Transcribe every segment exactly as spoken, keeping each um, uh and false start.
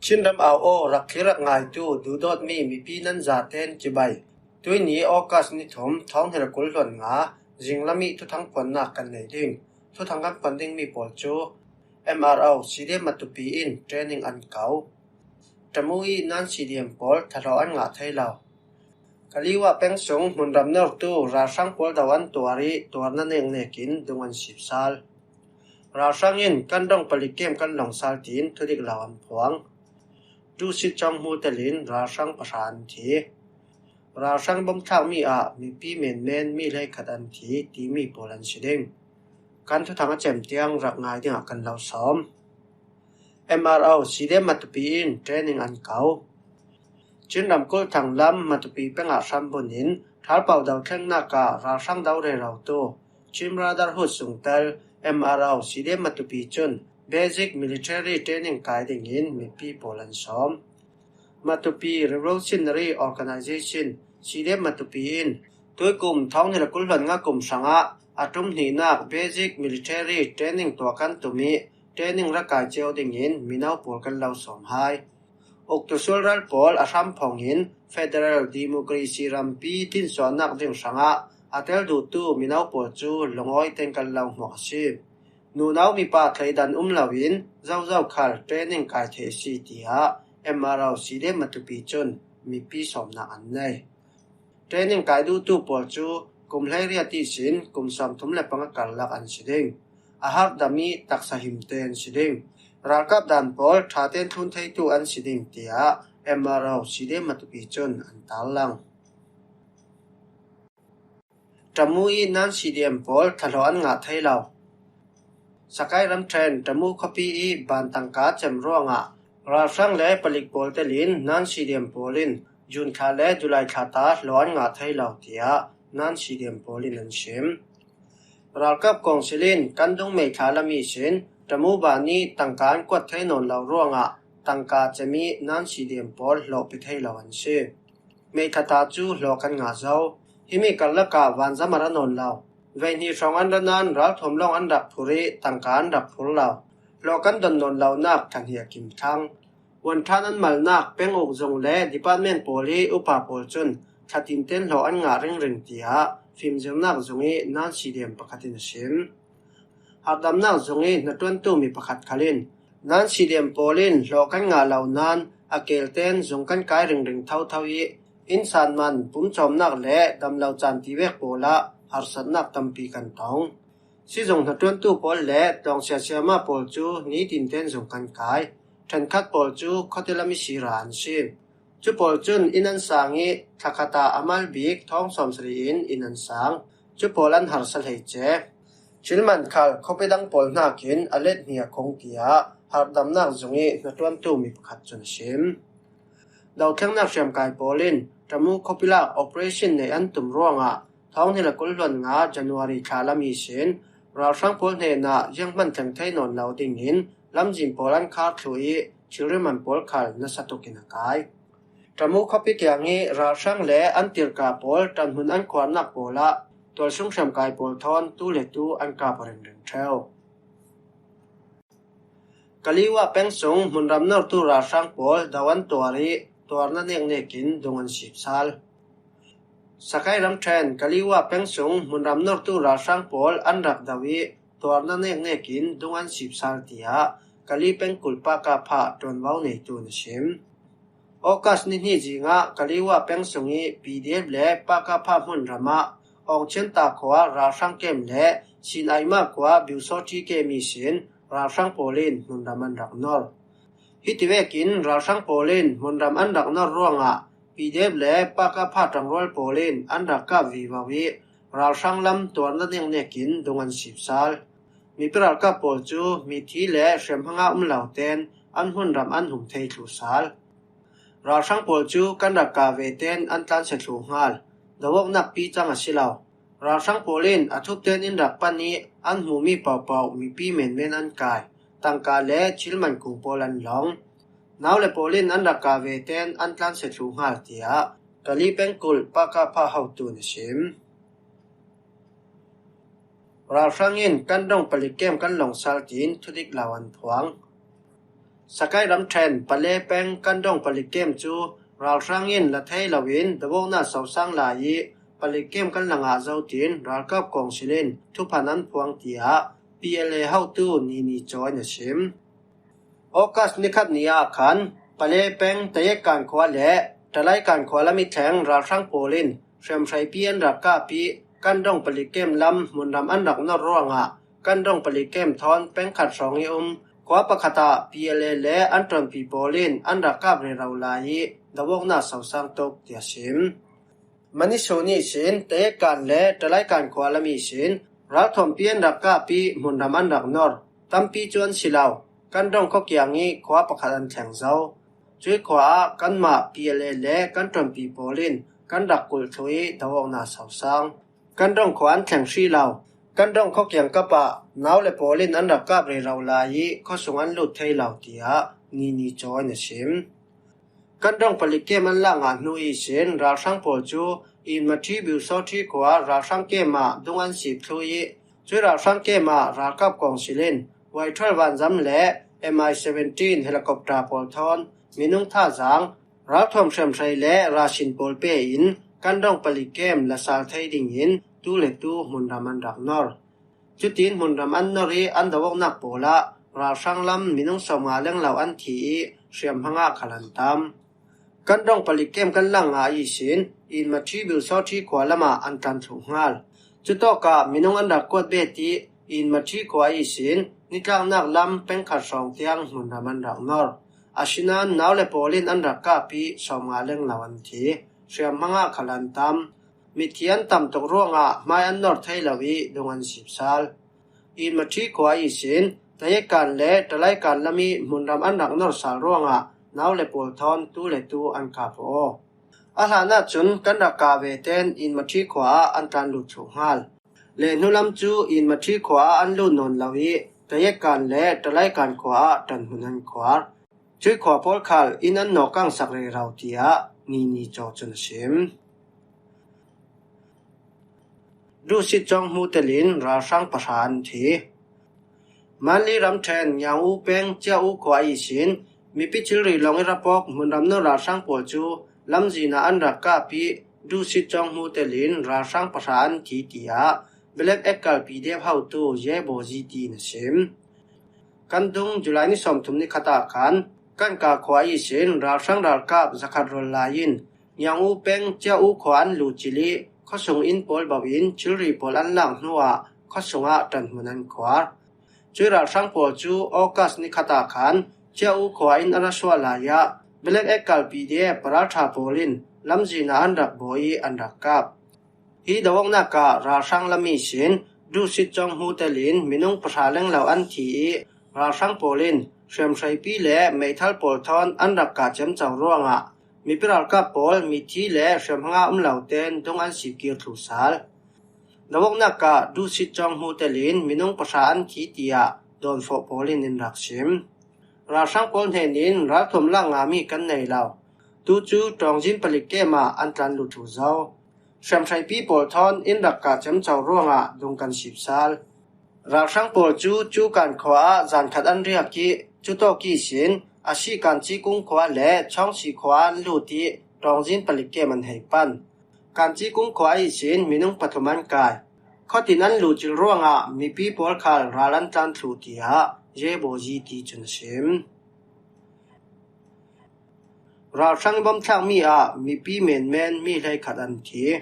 Chinram au aw rak thlir rak ngaitu duhdawtmi mipi nan zaten cibai. Tuini August ni thum, thawng hnih le kul hluan nga, zinglam i thuthang phuannak kan nei ding. Thuthang kan phuan dingmi pawl cu M R O, C D M Matupi in training an ko. Tamu i nan C D M pawl thahlawh an ngah thei lo. Kaliwa peng sung hmunram nortu ralhrang pawl do an tuar i tuarna neknek in dung an sip sal. Ralhrang in kan dong palik kem kan long sal tiin thudik lo an phuang. Tusit cawng hmu telin ralhrang pahra an thi. Ralhrang bomthlakmi ah mipi menmen mi hleikhat an thi timi pawl an si ding. Kan thuthang a cem tiang rak ngai dingah kan lo sawm. M R O, C D M Matupi in training an ko. Chin ramkulh thanglam Matupi peng ah hrambun in thalpau do thlengnak ah ralhrang do rerotu Chin Brotherhood sungtel M R O, C D M Matupi cun basic military training kai dingin mipi pawl an sawm. Matupi Revolutionary Organization, C D M Matupi in tuikum thawng hnih le kul hluan nga kum hrangah a ṭum hnihnak basic military training tuah kan tum i training ra kai cio dingin mino pawl kan lo sawm hai. Uktu sualral pawl a hramphong in Federal Democracy rampi tinsuahnak ding hrangah a tel duhtu mino pawl cu lungawi ten kan lo hmuak a si. Nunau mipa thleidan um loin zozo khal training kai theih a si, tiah M R O, C D M Matupi cun mipi sawmnak an nei. Training kai duhtu pawl cu kum hleiriat ihsin kum sawmthum le panga karlak an si ding. A harhdam i taksa himte an si ding. Ralkap dan pawl ṭha tein thlun theitu an si ding, tiah M R O, C D M Matupi cun an tarlang. Tamu i nan C D M pawl thahlawh an ngah thei lo. Sakai ramṭhen Tamu khuapi i ban tangka cem ruangah ralhrang le palik pawl telin nan C D M pawl in June thla le July thla ta hlawh an ngah thei lo, tiah nan C D M pawl in an sim. Ralkap kawngsil in kan dung May thla lam ihsin Tamu ban i tangka an kuat thei nawn lo ruangah tangka cem i nan C D M pawl hlawh pe thei lo an si. May thla ta cu hlawh kan ngah zo. Himi karlak ah vanzam a ra nawn lo. Veihnih hrawng an ra nain ralthuam lawng an rak phur i tangka an rak phur lo. Hlawh kan don nawn lonak thahnih a kim thlang. Vuanṭhan an malnak peng uk zung le department pawl i upa pawl cun thla tinten hlawh an ngah ringring, tiah fimzirnak zung i nan C D M pakhat in a sim. Harhdamnak zung i hnaṭuantu mi pakhat khal in nan C D M pawl in hlawh kan ngah lo nain a kelten zung kan kai ringring thotho i innsan man pumcawmnak le damlo caan ti vek pawl ah harsatnak tampi kan tong. Sizung hnaṭuantu pawl le tlawng siasiama pawl cu nitinten zung kan kai. Ṭhenkhat pawl cu khuate lam i sira an si. Cu pawl cun inn an sang i thlakhat ah a mal bik thawng sawmsarih in inn an sang. Cu pawl an harsa hleice. Thil man khal khuapi dang pawl hnakin a let hnih a khung, tiah harhdamnak zung i hnaṭuantu mi pakhat cun a sim. Dothlennak hriamkai pawl in Tamu khuapi lak operation neih an tum ruangah thawng hnih le kul hluan nga January thla lam ihsin ralhrang pawl hnenah zianghman thleng thei nawn lo dingin lamzin pawl an khar thluh i thilri man pawl khal nasa tukin a kai. Tamu khuapi tiang i ralhrang le an tirka pawl ṭanhmun an khuarnak pawl ah tualsung hriamkai pawl thawn tu le tu an kap a ringring ṭheu. Kaliwa peng sung hmunram nortu ralhrang pawl do an tuar i tuarna neknek in dung an sip sal. Sakai ramṭhen Kaliwa peng sung hmunram nortu ralhrang pawl an rak do i tuarna neknek in dung an sip sal, tiah Kali pengkulh Pakapha ṭuanvo neitu in a sim. August ni hnih zingah Kaliwa peng sung i P D F le Pakapha hmunram ah Awngchianta khua ralhrang kem le Sinaima khua Biusawṭhi kem ihsin ralhrang pawl in hmunram an rak nor. Hiti vekin ralhrang pawl in hmunram an rak nor ruangah P D F le Pakapha ṭangrual pawl in an rak kap vivo i ralhrang lam tuarna neknek in dung an sip sal. Mipi ralkap pawl cu mithi le hriamhma ngah um lo tein an hmunram an hung thei thluh sal. Ralhrang pawl cu kan rak ka ve tein an tlansia thluh hngal. Doawknak pi cang a si lo. Ralhrang pawl in a thup tein in rak pan i an hmumi paohpaoh mipi menmen an kai. Tangka le thil man kung pawl an long. Nau le pawl in an rak ka ve tein an tlansia thluh hngal, tiah Kali pengkulh Pakapha hotu in a sim. Ralhrang in kan dong palik kem kan long sal tiin thudik lo an phuang. Sagaing ramṭhen Pale peng Kandong palik kem cu ralhrang in la thei loin dawokna sosang lai i palik kem kan la ngah zo, tiin ralkap kawngsil in thuphan an phuang, tiah P L A hotu Ni Ni Caw in a sim. August ni khat ni ah khan Pale peng Tayek Kan khua le Talai Kan khua lam i thleng ralhrang pawl in hriamhreipi an rak kap i Kandong palik kem lam hmunram an rak nor ruangah Kandong palik kem thawn peng khat hrawng i um khua pakhat ah P L A le an ṭuanpi pawl in an rak kap rero lai i dawokna sosang tuk, tiah sim. Mani sun ihsin Tayek Kan le Talai Kan khua lam ihsin ralthuampi an rak kap i hmunram an rak nor, tampi cu an si lo. Kandong khuakiang i khua pakhat an thleng zo. Cui khua ah kanmah P L A le kan ṭuanpi pawl in kan rak kulh thluh i dawokna sosang. Kandong khua an thleng hrih lo. Kandong khuakiang kap ah nau le pawl in an rak kap rero lai i khuasung an lut thei lo, tiah Ni Ni Caw in a sim. Kandong palik kem an lak ngah hnu ihsin ralhrang pawl cu Inmathi Biusawthi khua ralhrang kem ah dung an sip thluh i cui ralhrang kem ah ralkap kawngsil in Y twelve vanzam le M I seventeen helicopter pawl thawn minung thazaang, ralthuam hriamhrei le rasin pawl pe in Kandong palik kem la sal thei dingin tu le tu hmunram an rak nor. Cutin hmunram an nor i an dawoknak pawl ah ralhrang lam minung sawmnga lenglo an thi i hriamhma ngah khal an tam. Kandong palik kem kan lak ngah ihsin Inmathi Biusawthi khua lamah an tlan thluh hngal. Cutawkah minung an rak kuat bet i Inmathi khua ihsin nitlaknak lam peng khat hrawng tiang hmunram an rak nor. Asinain nau le pawl in an rak kap i sawmnga lenglo an thi. Hriamhma ngah khal an tam. Mithi an tam tuk ruangah hmai an nor thei lo i dung an sip sal. Inmathi khua ihsin Tayek Kan le Talai Kan lam i hmunram an rak nor sal ruangah nau le pawl thawn tu le tu an kap aw. A hlan ahcun kan rak kah ve tein Inmathi khua ah an tlan lut thluh hngal. Le hnulam cu Inmathi khua ah an lut nawn lo i Tayek Kan le Talai Kan khua ah ṭanhmun an khuar. Cui khua pawl khal inn an nawkangsak rero, tiah Ni Ni Caw cun a sim. Dusit Cawng hmutel in ralhrang pahra an thi. Manli ramṭhen Ngiang U peng Cia U khua ihsin mipi thilri lawng i rapawk hmunram nor ralhrang pawl cu lamzin ah an rak kap i Dusit Cawng hmutel in ralhrang pahra an thi, tiah Black Act kal P D F hotu Ye Baw Zi Ti in a sim. Kan dung July ni sawmthum ni khat ah khan Kanka khua ihsin ralhrang ralkap zakhat rawl lai in Ngiang U peng Cia U khua an luhcil i khuasung inn pawl bauh in thilri pawl an lak hnuah khuasung ah ṭanhmun an khuar. Cui ralhrang pawl cu August ni khat ah khan Cia U khua in an ra suah lai ah Black Act kal P D F paralṭha pawl in lamzin ah an rak baw i an rak kap. Hi dawoknak ah ralhrang lam ihsin Dusit Cawng hmutel in minung pahra lenglo an thi i ralhrang pawl in hriamhreipi le meithal pawl thawn an rak kah ciamco ruangah mipi ralkap pawl mithi le hriamhma ngah um lo tein dung an sip kir thluh sal. Dawoknak ah Dusit Cawng hmutel in minung pahra an thi, tiah dawnfawh pawl in in rak sim. Ralhrang pawl hnen in ralthuam lak ngami kan nei lo. Tu cu Ṭawngzin palik kem ah an tlan lut thluh zo. Hriamhreipi pawl thawn in rak kah ciamco ruangah dung kan sip sal. Ralhrang pawl cu Cu Kan khua ah zan khat an riak i cutawk ihsin a si Kan Ci Kung khua le Chawng Si khua an lut i Ṭawngzin palik kem an hei pan. Kan Ci Kung khua ihsin minung pathum an kai. Khuatin an luhcil ruangah mipi pawl khal ral an tlan thluh, tiah Ye Baw Zi Ti cun a sim. Ralhrang i bom thlakmi ah mipi menmen mi hleikhat an thi.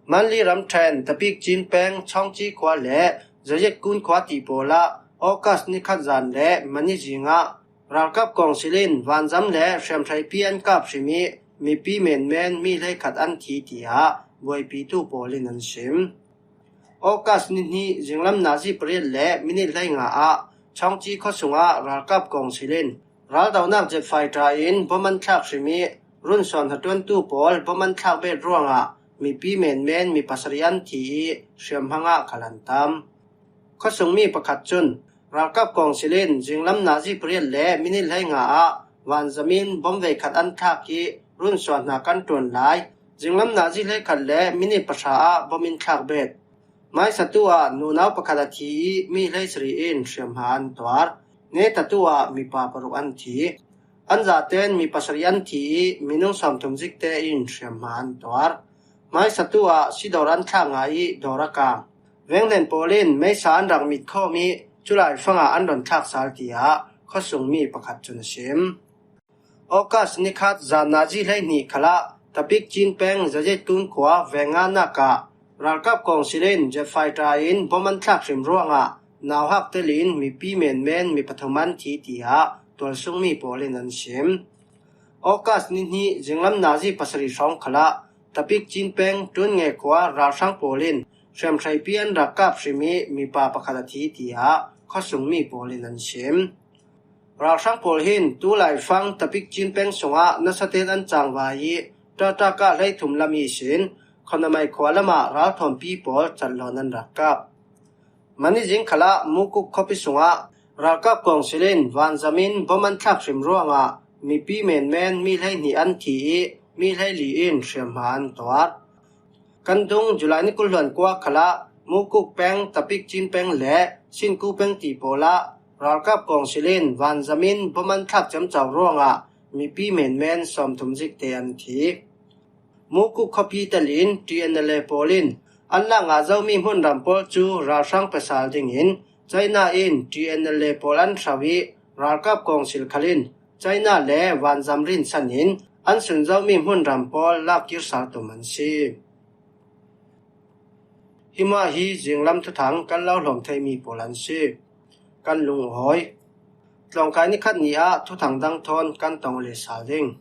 Manli ramṭhen Tapik Cin peng Chawng Ci khua le Zayek Kun khua ti pawl ah August ni khat zan le mani zing ah ralkap kawngsil in vanzam le hriamhreipi an kap hrim i mipi menmen mi hleikhat an thi, tiah buaipitu pawl in an sim. August ni hnih zinglam nazi pariat le minit hleinga ah Chawng Ci khuasung ah ralkap kawngsil in raldohnak jet fighter in bom an thlak hrim i runsuan hnaṭuantu pawl bom an thlak bet ruangah mipi menmen mi pasarih an thi i hriamhma ngah khal an tam. Khuasungmi pakhat cun ralkap kawngsil in zinglam nazi pariat le minit hleinga ah vanzam in bom veikhat an thlak i runsuan hna kan ṭuan lai. Zinglam nazi hleikhat le minit pahra ah bom in thlak bet. Maisatu ah nunau pakhat a thi i mi hleisarih in hriamhma an tuar. Neta tu ah mipa paruk an thi. An zaten mi pasarih an thi i minung sawmthum zikte in hriamhma an tuar. Hmaisa tu ah sidawr an thlak ngai i dawr a kang. Venglen pawl in meisa an rak mit khawm i culai fangah an rawn thlak sal, tiah khawsung mi pakhat cun a sim. August ni khat zan nazi hleihnih khalah Tapik Chin peng Zajetkun khua venga nakah ralkap kawngsil in jet fighter in bom an thlak hrim ruangah nauhak telin mipi menmen mi pathum an thi, tiah tualsung mi pawl in an sim. August ni hnih zinglam nazi pasarih hrawng khalah Tapik Chin peng Tun Nge khua ralhrang pawl in hriamhreipi an rak kap hrim i mipa pakhat a thi, tiah khawsung mi pawl in an sim. Ralhrang pawl hin tulai fang Tapik Chin peng sungah nasaten an cangvai i Tata kah hleithum lam ihsin Khonamai khua lamah ralthawmpi pawl catlawn an rak kap. Mani zing khalah Mukuk khawpi sungah ralkap kawngsil in vanzam in bom an thlak hrim ruangah mipi menmen mi hleihnih an thi i mi hleili in hriamhma an tuar. Kan dung July ni kul hluan kua khalah Mukuk peng, Tapik Chin peng le Sinku peng ti pawlah ralkap kawngsil in vanzam in bom an thlak ciamco ruangah mipi menmen sawmthum zikte an thi. Mukuk khawpi telin T N L A pawl in an lak ngah zomi hmunram pawl cu ralhrang pe sal dingin China in T N L A pawl an hrauh i ralkap kawngsil khal in China le vanzam rinsan in an sun zomi hmunram pawl lak kir sal tum an si. Hi hma hi zinglam thuthang kan lo hlawm theimi pawl an si. Kan lung a hawi. Tlawngkai ni khat ni ah thuthang dang thawn kan tong leh sal ding.